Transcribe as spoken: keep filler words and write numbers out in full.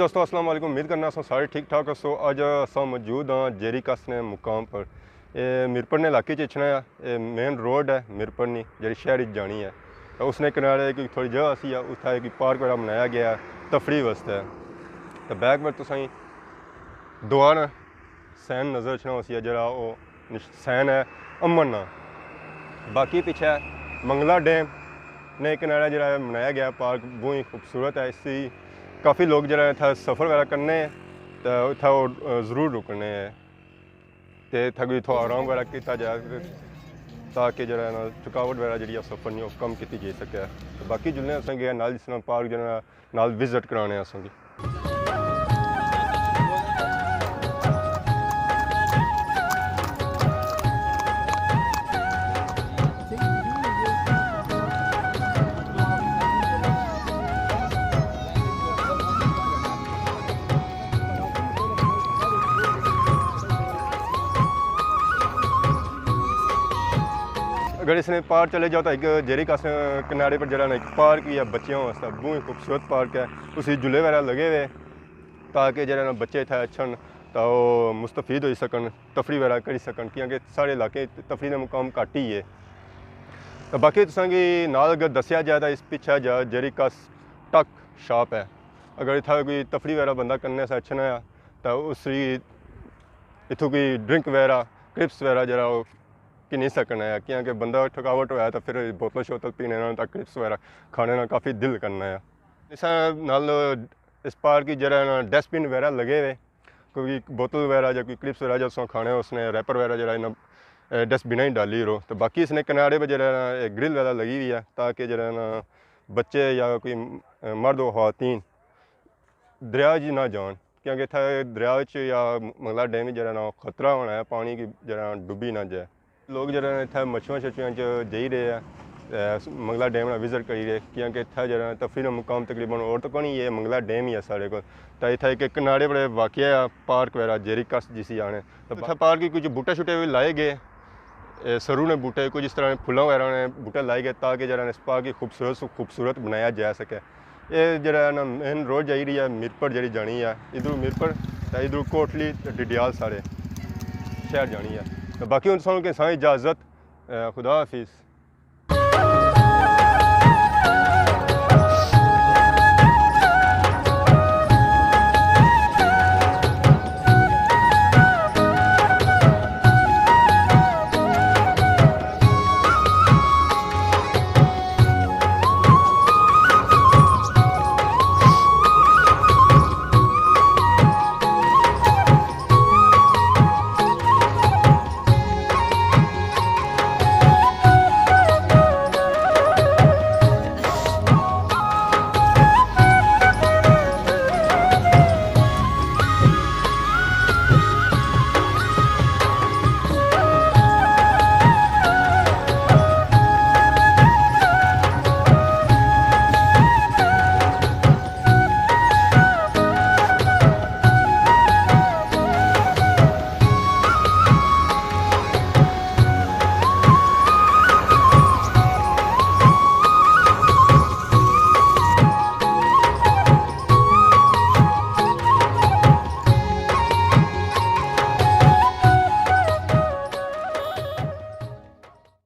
دوستو، السلام علیکم۔ امید کرنا اساں سارے ٹھیک ٹھاک ہوسو۔ اج اساں موجود ہاں جیری کس نے مقام پر۔ اے میرپور نے علاقے چ اچھنا ہے۔ اے مین روڈ ہے میرپور نی، جیڑی شہر اچ جانی ہے۔ تے اس نے کنارے ایک تھوڑی جگہ سی، اتھا ایک پارک وغیرہ بنایا گیا ہے تفریح واسطے۔ تے بیک پر تساں دوار سین نظر اچھنا ہوسی، جیڑا او نش-، سین ہے امن نا۔ باقی پچھے منگلا ڈیم نے کنارے جیڑا ہے بنایا گیا پارک، بہت ہی خوبصورت ہے۔ اس سی کافی لوگ جیڑا اتھا سفر وغیرہ کرنے تے اتھا او ضرور رکنے ہیں۔ تے اتھا کوئی تھوڑا آرام وغیرہ کیتا جائے، تاکہ جیڑا ہے نا تھکاوٹ وغیرہ جیڑی ہے سفر نی او کم کیتی جائی سکے۔ تے باقی جلنے اساں گئے نال جس طرح پارک جیڑا نال وزٹ کرانے اساں کی۔ اگر اس نے پار چلے جاؤ تو ایک جیری کس کنارے پر جیڑا نا ایک پارک وی ہے بچیاں واسطے، بہت ہی خوبصورت پارک ہے۔ اس وچ جھولے وغیرہ لگے ہوئے تاکہ جیڑا نا بچے اتھے اچھن تاں او مستفید ہوئی سکن، تفریح وغیرہ کری سکن، کیونکہ ساڑے علاقے تفریح دا مقام گھٹ ہی ہے۔ تاں باقی تساں کی نال اگر دسیا جائے تاں اس پچھے جا جیری کس ٹک شاپ ہے۔ اگر اتھا کوئی تفریح وغیرہ بندہ کرنے سے اچھنا ہے تاں اس اتھوں کوئی ڈرنک وغیرہ، کرپس وغیرہ جیڑا او گھنی سکنا ہے، کیونکہ بندہ تھکاوٹ ہویا تاں پھر بوتل شوتل پینے نا تاں کرپس وغیرہ کھانے نا کافی دل کرنا ہے۔ اس نال اس پارک کی جیڑا نا ڈسٹ بن وغیرہ لگے ہوئے، کوئی بوتل وغیرہ یا کوئی کرپس وغیرہ جس کھانے اس نے ریپر وغیرہ جیڑا نا ڈسٹ بن ہی ڈالی رو۔ تو باقی اس نے کنارے پہ جیڑا نا گرل وغیرہ لگی ہوئی ہے تاکہ جیڑا نا بچے یا کوئی مرد و خواتین دریا چ نہ جان، کیونکہ اتھے دریا چ یا منگلا ڈیم چ جیڑا نا خطرہ ہونا ہے پانی کی جیڑا نا ڈبی نہ جائے۔ لوگ جیڑا نا اتھے مچھیاں شچھیاں چ جائی رہے ہیں، اے، منگلا ڈیم نا وزٹ کری رہے، کیونکہ اتھے جیڑا نا تفریح نا مقام تقریباً اور تو کونی ہے، منگلا ڈیم ہی ہے ساڑے کول۔ تے اتھے ایک کنارے بڑے واقع ہے پارک وغیرہ جیری کس جسی آنے۔ تے اتھے پارک کی کچھ بوٹے شوٹے بھی لائے گئے، اے، سرو نے بوٹے، کچھ اس طرح نے پھلاں وغیرہ نے بوٹے لائے گئے تاکہ جیڑا نا اس پارک کی خوبصورت سو خوبصورت بنایا جا سکے۔ اے جیڑا نا مین روڈ جائی رہی ہے میرپور جیڑی جانی ہے، ادھروں میرپور تے ادھروں کوٹلی تے ڈڈیال سارے شہر جانی ہے۔ تے باقی ہن تساں کی ساری اجازت، اے، خدا حافظ۔